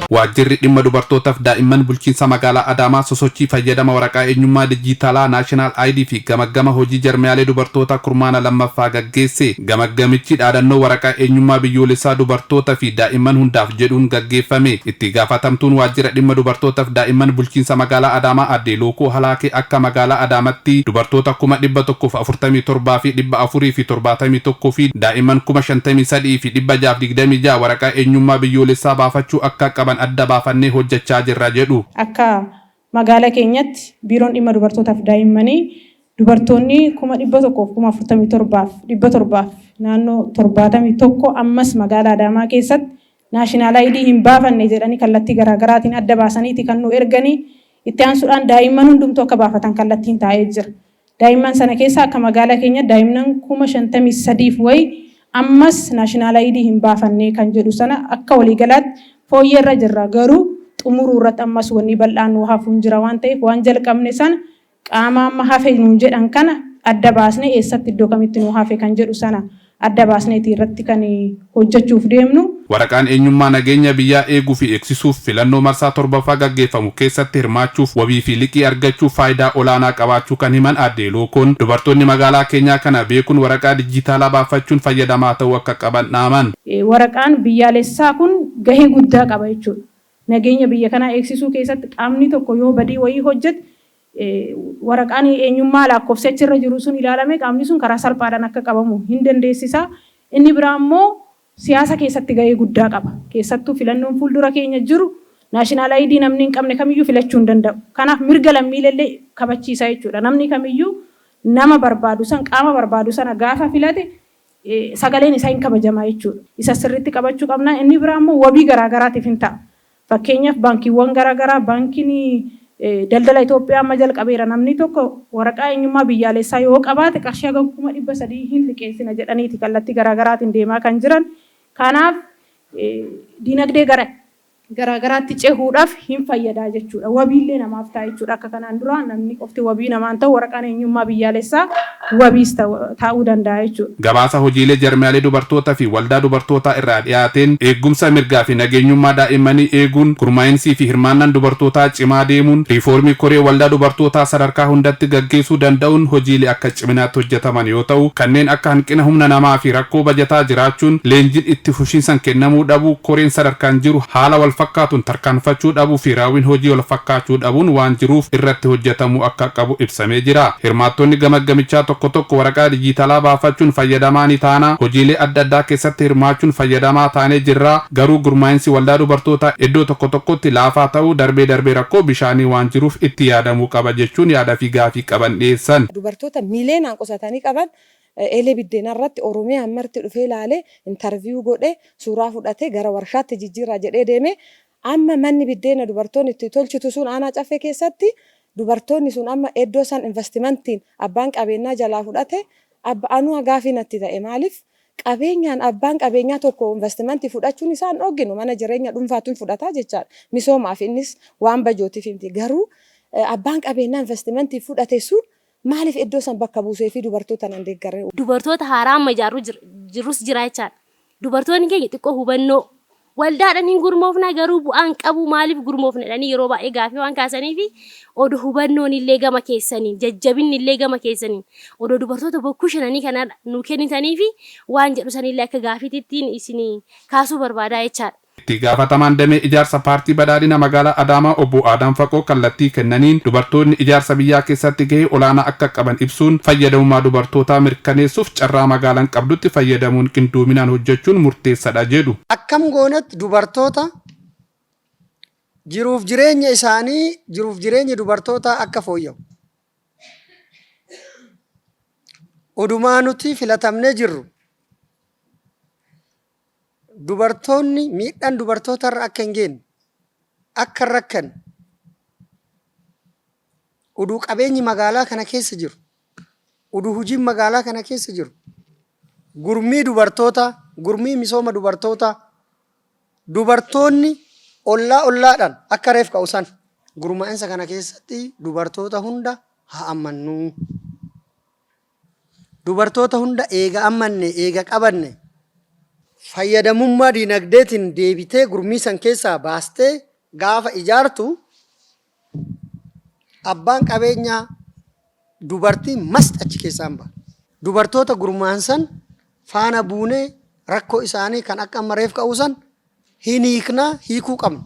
Waajjirri Dhimma Dubartootaaf Daa'imman Bulchiinsa Magaalaa Adaamaa sosochii fayyadama waraqaa eenyummaa dijiitaalaa National ID fi gamaggama hojii jarmiyaalee dubartootaa kurmaana 2ffaa gaggeesse. Gamaggamichi dhaadannoo Waraqaa Eenyummaa Biyyoolessaa Dubartoota fi Daa'imman Hundaaf jedhuun gaggeeffame. Itti Gaafatamtuun Waajjira Dhimma Dubartootaf Daa'imman Bulchiinsa Magaalaa Adaamaa Aadde Lookoo Halaakee akka Magaalaa Adaamatti dubartoota 147,471 fi daa'imman 53,626 waraqaa eenyummaa biyyoolessaa baafachuu akka qaban adda baafannee hojjechaa jirra jedhu. Akka magaala keenyatti Biiroon Dhimma Dubartootaaf Daa'immanii dubartoonni 147,700 naannoo 71 ammas magaala Adaamaa keessatti Naashinaal Ayidii hin baafanne jedhanii kallattii garaa garaatiin adda baasaniiti kan nu erganii. Itti aansuudhaan daa'imman hundumtuu akka baafatan kallattiin taa'ee jira. Daa'imman sana keessaa akka magaalaa keenyatti daa'imnan 53,000 fi wayi ammas Naashinaal Ayidii hin baafanne kan jedhu sana akka waliigalaatti fooyyeerra jirra. Garuu xumuruu irratti ammas wanni bal'aan nu hafu hin jira waan ta'eef waan jalqabne sana Qaama amma hafe nuun jedhan kana adda baasnee eessatti iddoo kamitti nuu hafe kan jedhu sana adda baasneeti irratti kan hojjechuuf deemnu. Waraqaan eenyummaa nageenya biyyaa eeguu fi eegsisuuf, filannoo marsaa 7ffaa gaggeeffamu keessatti hirmaachuuf, wabii fi liqii argachuuf faayidaa olaanaa qabaachuu kan himan Aadde Lookoon, dubartoonni magaalaa keenyaa kana beekuun waraqaa dijitaalaa baafachuun fayyadamaa ta'uu akka qaban dhaaman. Waraqaan biyyaalessaa kun gahee guddaa qaba jechuudha. Nageenya biyya kanaa eegsisuu keessatti qaamni tokko yoo badii wayii hojjete waraqaan eenyummaa laakkofsi achirra jiru sun ilaalamee qaamni sun karaa salphaadhaan akka qabamu hin dandeessisa. Inni biraa immoo siyaasa keessatti gahee guddaa qaba. Keessattuu filannoon fuuldura keenya jiru naashinaal ID namni hin qabne kamiyyuu filachuu hin danda'u. Kanaaf mirga lammiileellee kabachiisa jechuudha. Namni kamiyyuu nama barbaadu san qaama barbaadu sana gaafa filate sagaleen isaa hin kabajama jechuudha. Isa sirriitti qabachuu qabna. Inni biraa immoo wabii garaa garaatiif hin ta'a. Fakkeenyaaf baankiiwwan garaa garaa baankiin daldala Itoophiyaa amma jalqabeera. Namni tokko waraqaa eenyummaa biyyaalessaa yoo qabaate qarshii hagam 300,000 hin liqeessina jedhaniiti kallattii garaa garaatiin deemaa kan jiran. Kanaaf dinagdee gara garaa garaatti cehuudhaaf hin fayyada jechuudha. Wabiillee namaaf ta'a jechuudha. Akka kanaan duraa namni qofti wabii namaan ta'u waraqaan eenyummaa biyyaalessaa wabiis ta'uu danda'a jechuudha. Gabaasa hojiilee jarmiyaalee dubartoota fi waldaa dubartootaa irraa dhiyaateen eeggumsa mirgaa fi nageenyummaa daa'immanii eeguun, gurmaa'insii fi hirmaannaan dubartootaa cimaa deemuun, riifoormii koree waldaa dubartootaa sadarkaa hundatti gaggeessuu danda'uun hojiilee akka ciminaatti hojjetaman yoo ta'u, kanneen akka hanqina humna namaa fi rakkoo bajataa jiraachuun, leenjiin itti fufiinsan kennamuu dhabuu, koreen sadarkaan jiru haala walfakkaatuun tarkaanfachuu dhabuu fi raawwiin hojii walfakkaachuu dhabuun waan jiruuf irratti hojjetamuu akka qabu ibsamee jira. Hirmaattonni gamaggamichaa tokko tokko waraqaa dijiitalaa baafachuun fayyadamaa ni taana, hojiilee adda addaa keessatti hirmaachuun fayyadamaa taanee jirra, garuu gurmaa'insi waldaa dubartootaa iddoo tokko tokkotti laafaa ta'uu, darbee darbee rakkoo bishaanii waan jiruuf itti yaadamuu qaba jechuun yaada fi gaafii qaban dhiyeessan. Dubartoota miiliyoonaan qusatanii qaban eelee biddeenaa irratti Oromiyaan marti dhufee ilaalee interview godhee suuraa fudhatee gara warshaatti jijjiirraa jedhee deemee amma manni biddeena dubartoonni itti tolchitu sun aanaa Caffee keessatti dubartoonni sun amma eddoo san investimantiin abbaan qabeennaa jalaa fudhate abba anuu gaafii natti ta'e maaliif qabeenyaan abbaan qabeenyaa tokko investimantii fudhachuun isaa hin dhogginu mana jireenya dhuunfaatu hin fudhataa jechaadha misoomaaf innis waan bajootiif miti garuu abbaan qabeenyaa investimantii fudhate sun Maaliif iddoo san bakka buuseefii dubartoota nan deeggarre? Dubartoota haaraa amma ijaarru jirrus jira jechaadha. Dubartoonni keenya xiqqoo hubannoo waldaadhaan hin gurmoofna garuu bu'aan qabu maaliif gurmoofna jedhanii yeroo baay'ee gaafii waan kaasaniifi odoo hubannoon illee gama keessaniin jajjabinni illee gama keessaniin odoo dubartoota bokkuu shananii kana nu kennitaniifi waan jedhu sanillee akka gaafiitittiin isin kaasuu barbaadaa jechaadha. Itti gaafatamaan damee ijaarsa Paartii Badhaadhina Magaalaa Adaamaa obbo Aadam Faqoo kallattii kennaniin dubartoonni ijaarsa biyyaa keessatti gahee olaanaa akka qaban ibsuun fayyadamummaa dubartootaa mirkaneessuuf carraa magaalaan qabdutti fayyadamuun qindoominaan hojjechuun murteessadha jedhu. Akkam goonet dubartoota jiruuf jireenya isaanii jiruuf jireenyi dubartootaa akka fooyya'u. Odumaa nuti filatamnee jirru Dubartoonni miidhaan dubartootarra akka hin geenne, akka hin rakkanne, uduu qabeenyi magaalaa kana keessa jiru, uduu hojiin magaalaa kana keessa jiru, gurmii dubartootaa, gurmii misooma dubartootaa, dubartoonni ollaa ollaadhaan akka reef ka'u san gurmaa'insa kana keessatti dubartoota hunda haa ammannuu. Dubartoota hunda eega ammanne, eega qabanne, fayyadamummaa diinagdeetiin deebitee gurmii san keessaa baastee gaafa ijaartu, abbaan qabeenyaa dubartii must achi keessaan baha. Dubartoota gurmaan san faana buunee rakkoo isaanii kan akka amma reef ka'uu san hin hiiknaa, hiikuu qabna.